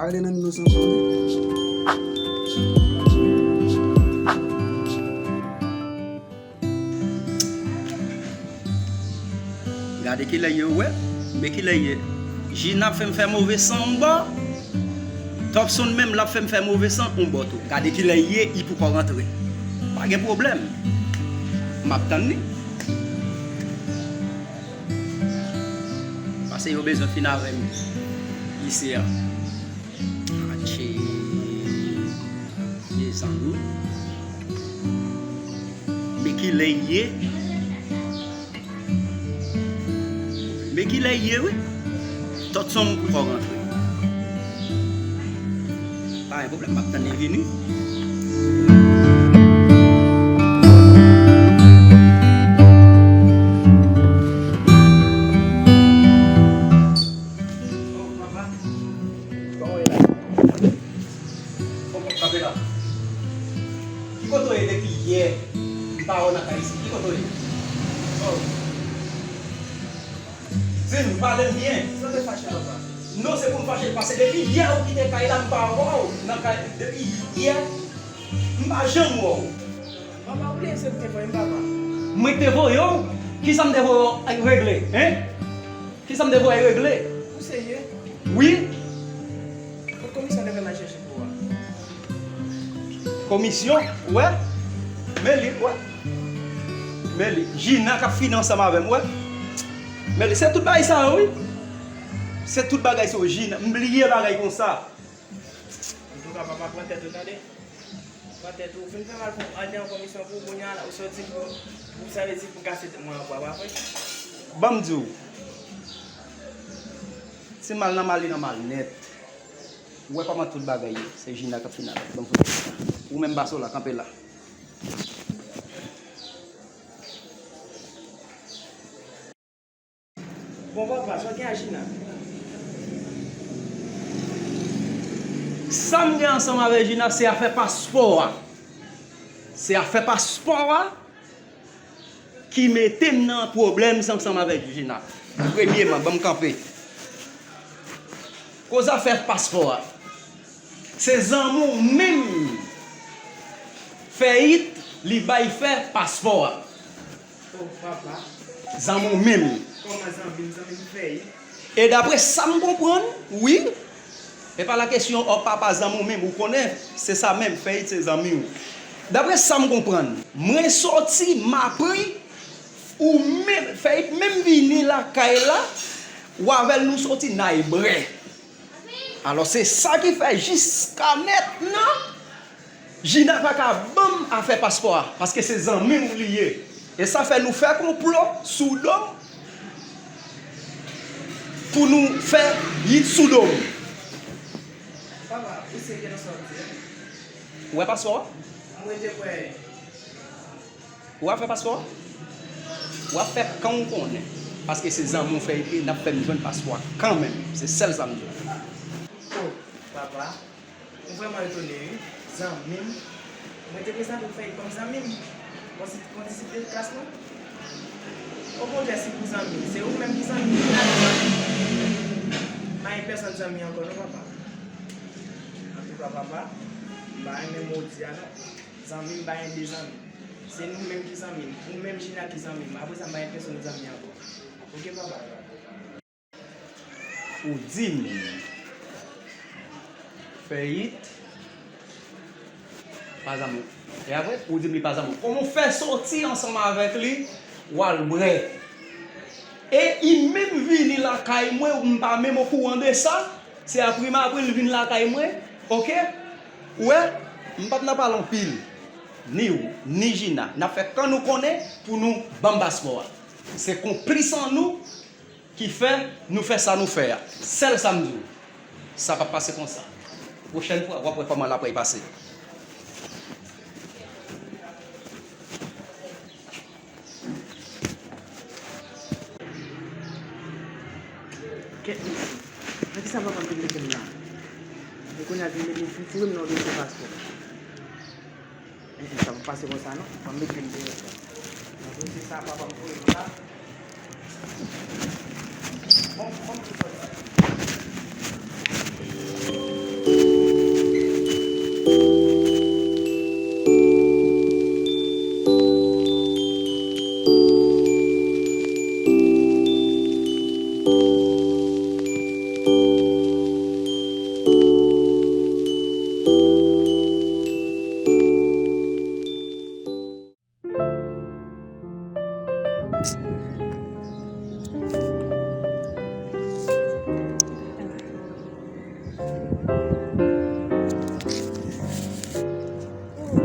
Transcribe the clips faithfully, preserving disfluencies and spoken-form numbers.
Pale nan nou san konnen. Gade kilè ye, ou wè? Men kilè ye. Jina ap fè m fè move san yon bò. Topson menm l ap fè m fè move san yon bò tou. Gade kilè ye, li poko rantre. Pa gen pwoblèm. M ap tann li. Pase yo bezwen fin avè m isi a. Atchee. Mezanmi. Men kilè ye. Men kilè ye, wi. Topson poko rantre. Pa gen pwoblèm, m ap tann li vini. Oh, papa. Kòman w ye la? Kòman w kanpe la? Ki kote w ye depi yè? M pa wè w nan kay isit. Ki kote w ye? Oh. Di m, pale m byen. Sa w te fache, papa? Non, se pou m fache, paske depi yè ou kite kay la, m pa wè w nan kay. Depi yè, m pa janm wè w. Papa, ou bliye se m te voye m, papa? Mwen ki te voye w? Kisa m te voye w regle, en? Kisa m te voye regle? Ou serye? Wi. Kot komisyon te fè m al chèche pou ou a? Komisyon? Wè. Men li, wè. Men li. Jina k ap fini ansanm avè m, wè. Men li. Se tout bagay sa yo, wi. Se tout bagay sa yo, Jina. M bliye bagay konsa. Antouka, papa, pran tèt ou, tande. Pran tèt ou, fin fè mal pou andedan komisyon pou ou, kounye a la, ou soti pou, pou sa vle di pou kase tèt mwen ankò, pa vre? Ban m di w. Ti mal nan mal, li nan mal nèt. Ou wè kòman tout bagay ye, se Jina k ap fin avè l. Ban m fout ou menm pase w la, kanpe la. Bon, papa, sa w gen ak Jina? Sa m gen ansanm avèk Jina, se afè paspò a. Se afè paspò a ki mete m nan pwoblèm ansanm avèk Jina. Premyeman, ban m kanpe. Koz afè paspò a. Se zanmi w menm, Fèyit, li bay fè paspò a. Oh, papa. Zanmi w menm. Kòman zanmi m? Zanmi m Fèyit? E daprè sa m konprann, wi. E pa la kesyon, oh, papa, zanmi w menm, ou konnen, se sa menm, Fèyit se zanmi w. Daprè sa m konprann, mwen soti, m apri, ou menm, Fèyit menm vini lakay la, ou avè l nou soti, n al brè. Alò, se sa ki fè jiska mentnan, Jina pa ka ban m afè paspò a, paske se zanmi m li ye. E sa fè nou fè konplo sou do m pou nou fè yit sou do m. Papa, ou serye nan sa w di a? Ou wè paspò a? Mwen te kwè. Ou ap fè paspò a? Ou ap fè kan ou konnen. Paske se zanmi w Fèyit, n ap fè m jwenn paspò a kanmenm. Se sèl sa m di w. Oh, papa, m vrèman etone, wi. Zanmi m. Mwen te prezante w Fèyit kòm zanmi m. Bon, se, bon, disip de klas mwen. Okontrè, si pou zanmi, se ou menm ki zanmi m. M pa gen pèsonn zanmi ankò, non, papa. Antouka, papa, m pa renmen mo w di a, non. Zanmi m pa gen de zanmi. Se nou menm ki zanmi m. Ou menm Jina ki zanmi m. Apre sa, m pa gen pèsonn zanmi ankò. Oke, papa? Ou di m Fèyit pa zanmi w. E apre, ou di m li pa zanmi w. Kòman w fè soti ansanm avèk li, w al brè? E li menm vini lakay mwen, m pa menm okouran de sa. Se apre m apre l vin lakay mwen, oke? Ou wè, m p ap nan pale anpil. Ni ou, ni Jina, n ap fè kan nou konnen pou nou ban m paspò a. Se konplis an nou ki fè nou fè sa nou fè a. Sèl sa m di w. Sa p ap pase konsa. Pwochèn fwa, w ap wè kòman l ap pase. Kèt mesye, nan kisa papa m te mete m la? E kounye a vin mete, vin foure m nan yon dosye paspò. En, en, sa p ap pase konsa non. Ban m mete l deyò. Nan dosye sa papa m foure m la. Bon, bon, bon, bon.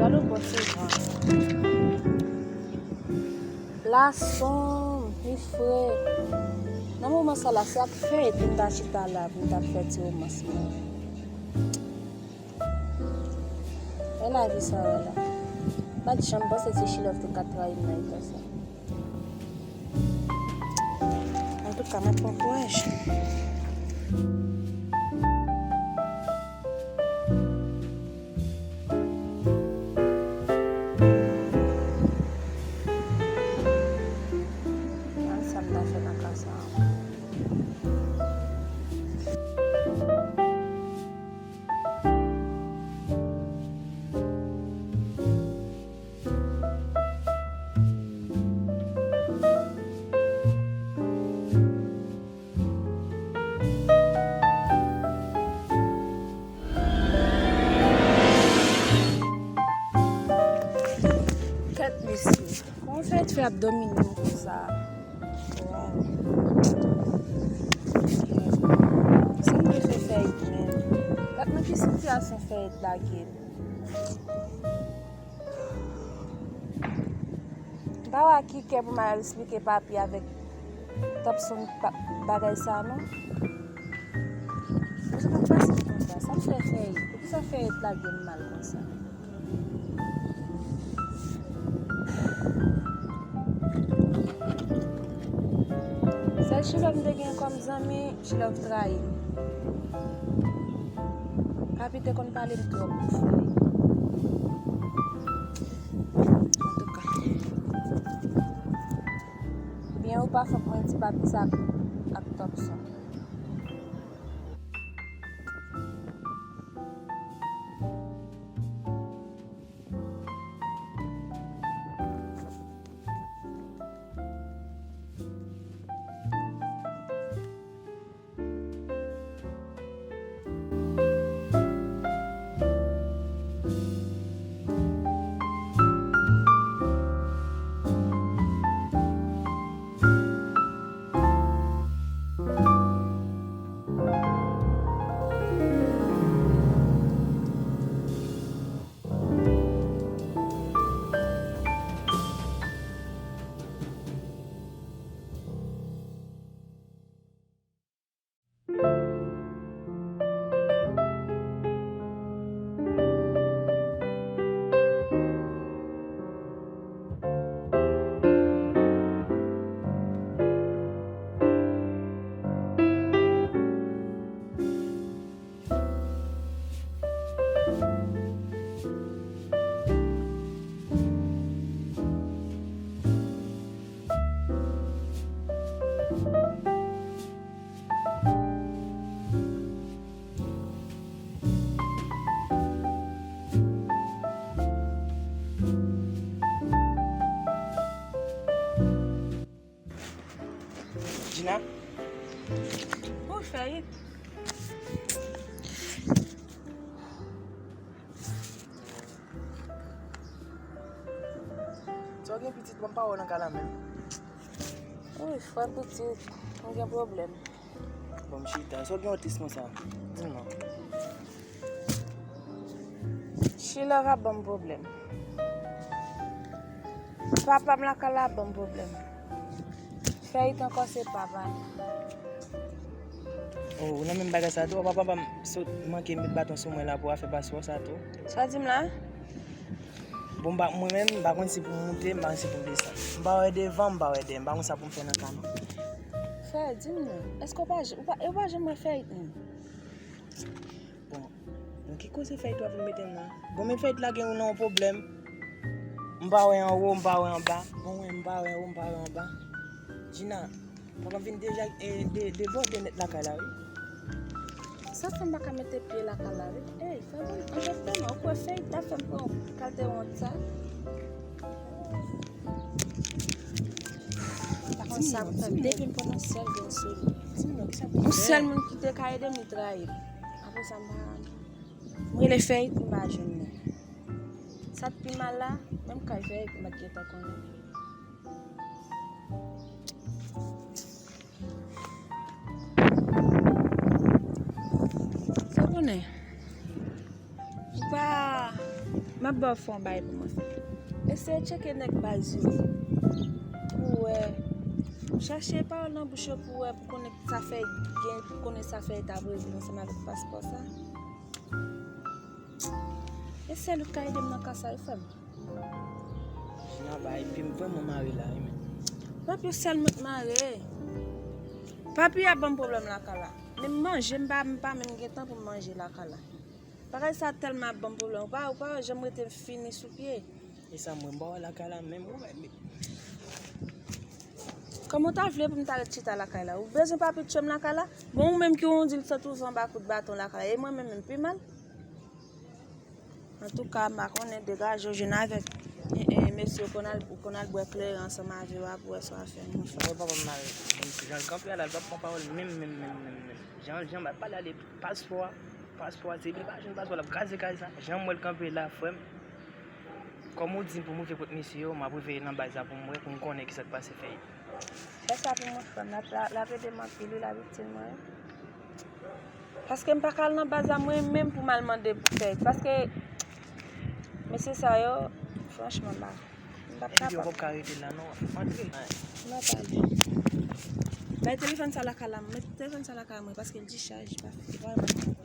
Lo bon se jan. Lason, li fre. Nan moman sa la, se ak fèy pou m ta chita la, pou m ta fè ti romans mwen. E lavi sa wè la. M pa t janm panse ti Chilòv te ka trayi m nan eta sa. Antouka, m ap pran kouraj. Gad sa m ta fè nan ka sa a. Kèt mesye, kòman Fèyit fè ap domine m konsa? Waw. Si m te fè Fèyit menm, gad nan ki sitiyasyon Fèyit lage m. M pa wè ak ki kè pou m al esplike papi avèk Topson pa-, bagay sa non. Sa pa fasil konsa. Sa m fè Fèyit? Poukisa Fèyit lage m mal konsa? Sèl Chilòv m te gen kòm zanmi, Chilòv trayi m. Papi te konn pale m twòp pou Fèyit. Antouka. Byen ou pa fòk mwen di papi sa ak, ak Topson. Gina? Ou Fèyit? Sa w gen pitit, bon, m pa wè w nan kay la menm. Wi, frè pitit, m gen pwoblèm. Bon, m chita. Sa w gen yon tris konsa? Di m non. Chilòv ap ban m pwoblèm. Papa m lakay la ap ban m pwoblèm. Fèyit ankò se papa m. Oh, ou nan menm bagay sa tou? Papa pa m sot manke met baton sou mwen la pou afè paspò sa tou. Sa w di m la? Bon, m pa, mwen menm, m pa konn si pou m moute, m pa konn si pou m desann. M pa wè devan, m pa wè dèyè, m pa konn sa pou m fè nan ka non. Frè, di m non, èske w pa, ou pa, ou pa janm wè Fèyit menm? Bon, bon, ki koze Fèyit w ap vin mete m nan? Bon, men Fèyit lage w nan yon pwoblèm. M pa wè anwo, m pa wè anba. Bon, wè, m pa wè anwo, m pa wè anba. Gina, papa m vin deja, e, de, debòde nèt lakay la, wi. Sa fè m pa ka mete pye lakay la, wi. Ey, fè bon, anfèt, tèlman, ou kwè Fèyit ta fè m pran yon kalite wont sa? Pa konn sa pou fè m depi m pran yon sèl grenn soulye. Yon sèl moun ki te ka ede m, li trayi m. Apre sa, m pa, m rele Fèyit, m pa jwenn li. Sa k pi mal la, menm kay Fèyit, m pa t gentan konnen. Sa w konnen? Ou pa, M ap ba w fè yon bagay pou mwen fè. Eseye tcheke nèg baz yo pou w wè. Chache pawòl nan bouch yo pou w wè, pou konnen sa fè gen, pou konnen sa fè e t ap rezoud ansanm avèk paspò sa. E sèl ou k ka ede m nan ka sa wi frè m. Jina bay epi m vrèman mare la wi men. Papi, ou sèl mwen k mare. Papi ap ban m pwoblèm lakay la. Menm manje m pa, m pa menm gen tan pou m manje lakay la. Bagay sa tèlman ap ban m pwoblèm. Ou pa, ou pa wè jan m rete m fini sou pye. E sa mwen m pa wè lakay la menm ou wè. Kòman w ta vle pou m ta ret chita lakay la? Ou bezwen papi tchwe m lakay la? Bon, ou menm ki ou di l sot ouvè anba kout baton lakay la. E mwen menm menm pi mal. Antouka, m pa konnen, degaje w jwenn avèk, e, e, mesye, ou konn al, ou konn al bwè kleren ansanm avè yo a pou wè sa w ap fè. Mwen papa m mare. Menm si jan l kanpe a la, l p ap pran pawòl menm, menm, menm, menm, menm. Jan, jan m ap pale ale paspò a, paspò a, se li pa jwenn paspò, l ap kraze kay sa. Jan m wè l kanpe la, frè m, kòm ou di m pou m rive kot mesye yo, m ap rive nan baz la pou m wè, pou m konnen kisa k pase fè yo. Fè sa pou mwen, frè m. L ap, l ap ede m anpil, wi, l ap itil mwen, wi. Paske m pa ka al nan baz la mwen menm pou m al mande pou fè. Paske mesye sa yo, franchman, m pa, m p ap kapab. Yo p ap ka rete la non. Antre. M ap ale. Bay telefòn sa lakay la, met telefòn sa lakay mwen, paske l dichaj, pa, li pa reponn.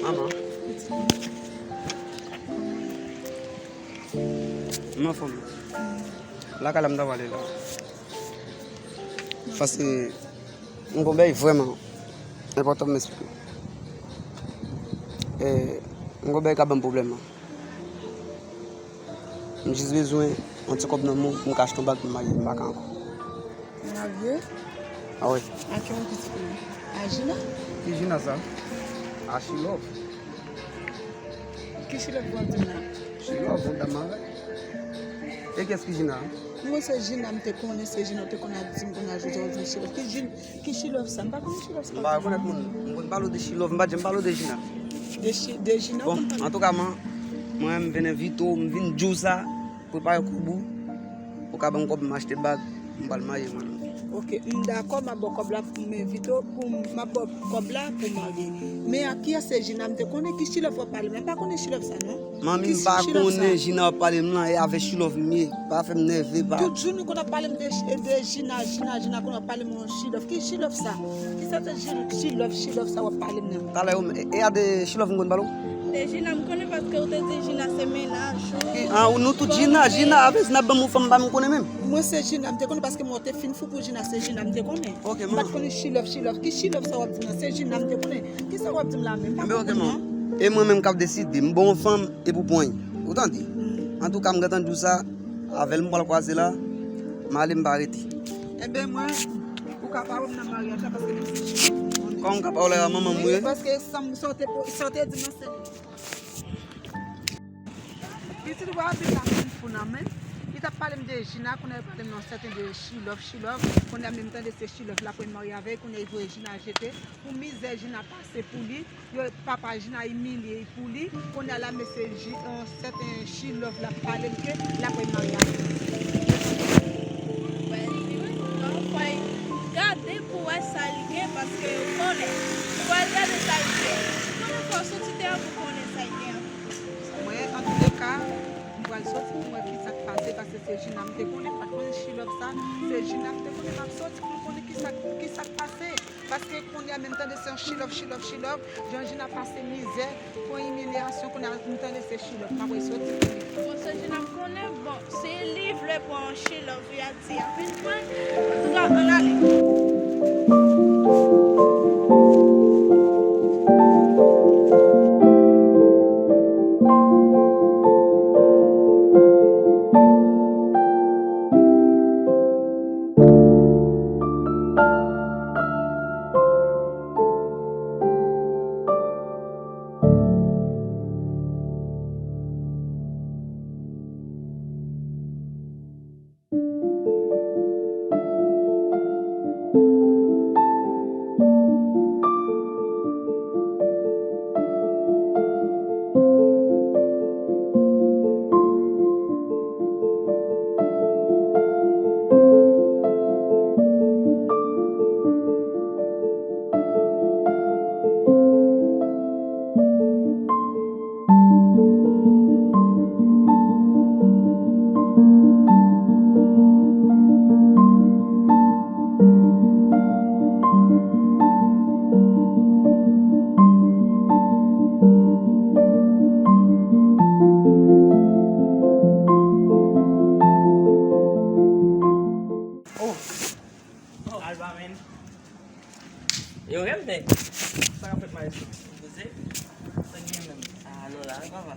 Manman. M anfòm. Lakay la m ta prale la. Paske m gon bagay vrèman enpòtan pou m eksplike w. E, m gon bagay k ap ban m pwoblèm nan. M jis bezwen yon ti kòb nan men w pou m ka achte yon bag pou m marye, m pa ka ankò. Marye? A wi. A ki moun ki di pou mwen? A Gina? Ki Gina sa? A Chilòv. Ki Chilòv w ap di m la? Chilòv, yon dam avè. E kiyès ki Gina? Mwen se Gina m te konnen, se Gina w te konn ap di m, kounye a jodi a w di m Chilòv. Ki Gina? Ki Chilòv sa? M pa konn Chilòv sa. M pa rekonèt moun. M konn pale w de Chilòv, m pa janm pale w de Gina. De Chi-, de Gina w konn pale? Bon, antouka, mwen, mwen, m vin envite w, m vin di w sa, prepare kòb ou, ou ka ban m kòb, m achte bag, m pral marye mwen. Ok, m dakò, m ap ba w kòb la pou m envite w, pou m, m ap ba w kòb la pou w marye. Men a kiyès se Gina m te konnen? Ki Chilòv w ap pale m la? M pa konnen Chilòv sa, non. Manmi, m pa konnen Gina w ap pale m lan, e avè Chilòv m ye. Pa fè m nève, pa. Tout jou nou konn ap pale m de, de Gina, Gina, Gina, konn ap pale m yon Chilòv. Ki Chilòv sa? Ki sòt de Chilòv, Chilòv sa w ap pale m nan? Talè, e, e a de Chilòv m konn pale w? De Gina m konnen paske ou te di Gina se mennaj ou. An, nou tout Gina, Gina, avè si n ap ban m yon fanm pa m konnen menm. Mwen se Gina m te konnen paske mwen te fin fou pou Gina, se Gina m te konnen. Ok, man. M pa t konnen Chilòv, Chilòv. Ki Chilòv sa w ap di m nan? Se Jina m te konnen. Kisa w ap di m la menm? M pa konprann non. Enben, ok, man. E mwen menm k ap deside. M bon fanm e pou pony. Ou tande? Antouka, m gentan di w sa. Avè l m pral kwaze la. M ale, m pa rete. Enben, mwen, ou ka pa wè m nan maryaj la paske m se Jina. Kòman m ka pa wè w la, manman m ye? Wi, paske sa m, sa w te, sa w te di m nan se li. Pitit ou a vin la fin fou nan men. Li t ap pale m de Jina, kounye a li pale m nan sèten de Chilòv, Chilòv. Kounye a menm tande se Chilòv la pou l marye avè l, kounye a li voye Jina jete. Pou mizè Jina pase pou li, yo, papa Jina imilye pou li. Kounye a la, mesye Ji-, yon sèten Chilòv la pale m ke l ap marye avè l. Anfay, gade pou wè sa li gen, paske ou konnen, ou pral gade sa li gen. Ou konnen fò w soti deyò pou konnen sa li gen. Mwen, antouleka, m pral soti pou m wè kisa k pase, paske se Jina m te konnen, m pa t konnen Chilòv sa, se Jina m te konnen, m ap soti pou m konnen kisa, kisa k pase. Paske kounye a menm tande se yon Chilòv, Chilòv, Chilòv, jan Jina pase mizè, pran imilyasyon, kounye a m tande se Chilòv, m ap resoti pou li. Bon, se Jina m konnen, bon, Bon, Sheila, vwe a di a vin mwen. Antouka, ann ale. Oh. Oh, Alba, man. Yo, rèv, nèg. Sa k ap fèt, maestro? Poze. Sa k gen menm? Ah, nou la, wi, papa.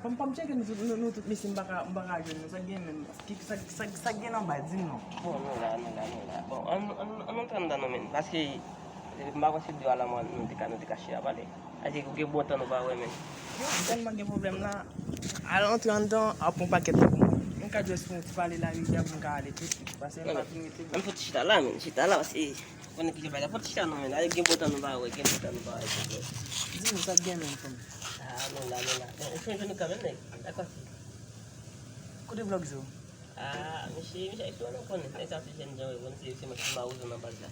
Fò m, fò m tcheke nou tout, nou, nou tout, mesye, m pa ka, m pa ka jwenn nou. Sa k gen menm? Ki, sa, sa, sa k gen anba? Di m non. Bon, nou la, nou la, nou la. Bon, ann, ann, ann antre anndan non, men. Paske, eh, m pa kwè se deyò a la, mwen, nou te ka, nou te ka chita pale. Paske ou gen bon tan nou pa wè, men. Yo, m tèlman gen pwoblèm la. Al antre anndan, ap pran pakèt la pou mwen. Mwen ka just fè yon ti pale larivyè pou m ka ale tousuit. Paske m pa vin rete. Ann fè ti chita la, men. Chita la, paske konnen ki jan bagay la. Fò ti chita non, men. Gen bon tan nou pa wè, gen bon tan nou pa wè. Di m sa k gen menm, fanm. Ah, nou la, nou la. Bon, ou fè jwenn nou kanmenm, nèg. Dakò. Kote vlòg zo? Ah, mesye, mesye, mesye, nou konnen. Nèg sa se jèn jan, wi, se, se mwen ki mawozo nan baz la.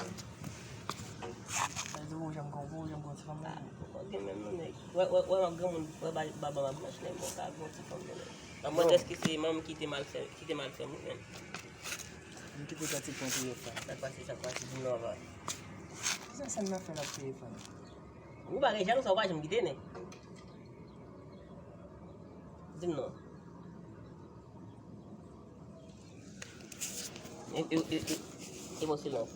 Sa di ou janm gon, ou janm gon ti fanm nan? Ah, ou gen menm non, nèg. Wè, wè, wè, m ap granmoun, wè, ba, ba, ba, ba, blanch, nèg, mwen ka gon ti fanm nan, nèg. Nan mwen, èske se manman ki te mal fè, ki te mal fè m, wi, menm. M kite kati pran pou yo fè. Sa k pase, sa k pase, di m non, papa. Kisa sa n ap fè l ap peye fanm? Ou pa gen jan sa, ou pa janm kite, nèg. Di m non. E, e, e, e, e bon silans.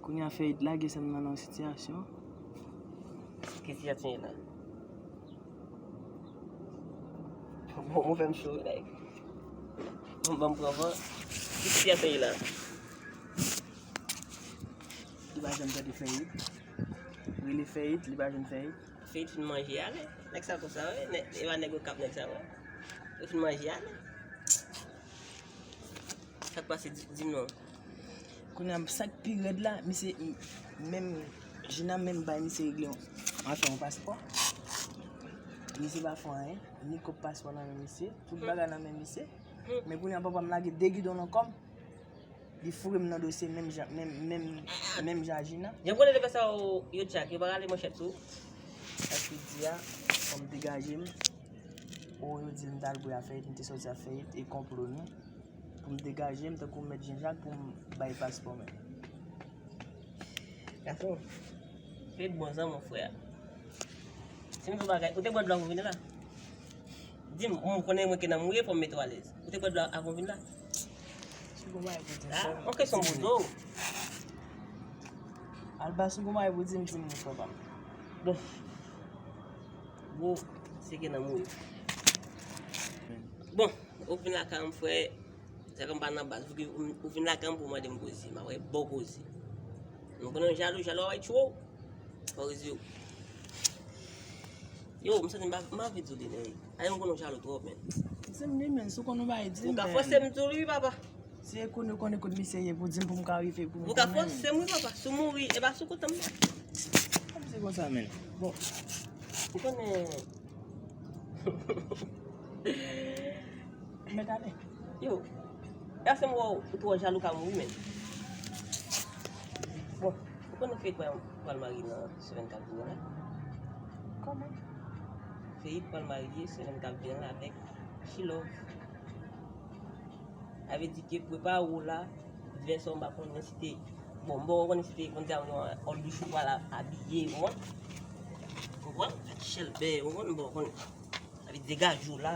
Kounye a Feyit lage sèm nan nan yon sitiyasyon. Ki sitiyasyon ye la? Bon, mwen fè m cho, like. Bon, ban m pran van. Ki sitiyasyon ye la? Li pa janm tande Feyit. Rele Feyit, li pa jwenn Feyit. Feyit fin manje ale. Nèg sa konsa, wi. Nèg, e pa nèg Okap, nèg sa, wi. Yo fin manje ale. Sa k pase, di, di m non. Kounye a, sa k pi rèd la, misye, m, menm, Jina menm bay misye regle yon, afè yon paspò. Misye pa fè anyen, ni kòb paspò nan men misye, tout bagay nan men misye. Men kounye a, papa m lage de gidon nan kò m. Li foure m nan dosye menm jan, menm, menm, menm jan a Jina. Jan konnen te fè sa yo, yo tchak, yo pa rale manchèt sou. Sa k di a, fò m degaje m. O, yo di m t al bwè a Feyit, m te sòti a Feyit, e konplo nou. Pou m degaje m, tankou mèt Jan Jak, pou m bay paspò mwen. Gason, Feyit bon zanmi frè a. Si m di w bagay, ou te bwè dlo avan w vini la? Di m, ou konnen mwen ke nan mouri, fò m mete w alèz. Ou te bwè dlo avan w vini la? Si w gon bagay pou di m, ah, ok, se yon bozo. Alba, si w gon bagay pou di m, di m, frè pa m. Bon. Gwo, se ke nan mouri. Bon, ou vin lakay m, frè. Se kòm pa nan baz, ou, ou vin lakay m pou mande m koze, m ap ba w koze. M konnen w jalou, jalou a bay tchwo. Fò w di yo. Yo, m santi m pa, m pa anvi di w li, nèg. Ay, m konnen w jalou twòp, men. Se m li, men, si w konn yon bagay, di m, men. Ou ka fòse m di w li, wi, papa. Se konnen, konnen kot misye ye pou di m, pou m ka rive, pou m konnen. Ou ka fòse m, wi, papa. Si w mouri, e pa sou kont m, non. Kòm se konsa, men. Bon. Ou konnen. Mèt ale. Yo, gason m wè w twò jalou ka mouri, men. Bon, ou konnen Feyit pral, pral marye nan semèn k ap vini an la? Kòman? Feyit pral marye semèn k ap vini an la avèk Chilove. Sa vle di ke prepare w la, divèsyon m pa konnen si te, bon, m poko konnen si te konn di a yon òl de chou pral abiye, ou konprann? Ou konprann? Fèt chèlbè, ou konprann? M poko konnen. Sa vle di degaje w la.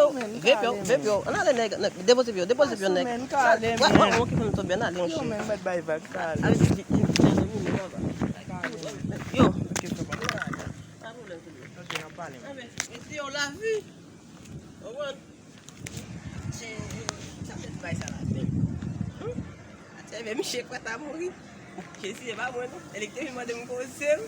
yo, vape yo, vape yo. Ann ale, nèg, nèg, depoze pye yo, depoze pye yo, nèg. Wè, wè, wè, ki fè m tonbe, ann ale, monchè. Yo, men, mèt bay vag, ka ale. Ale, di, di, di, di, di, di, yo. Ok, frè pa. Pa pwoblèm, pwoblèm. Ok, n ap pale. Anben, mesye, on la vi. Ou konprann? Che, sa se bay sa la, men. Hmm? Atè, men, misye kwè ta mouri. Jezi, se pa mwen, non. Elèk te vin mande m koze m.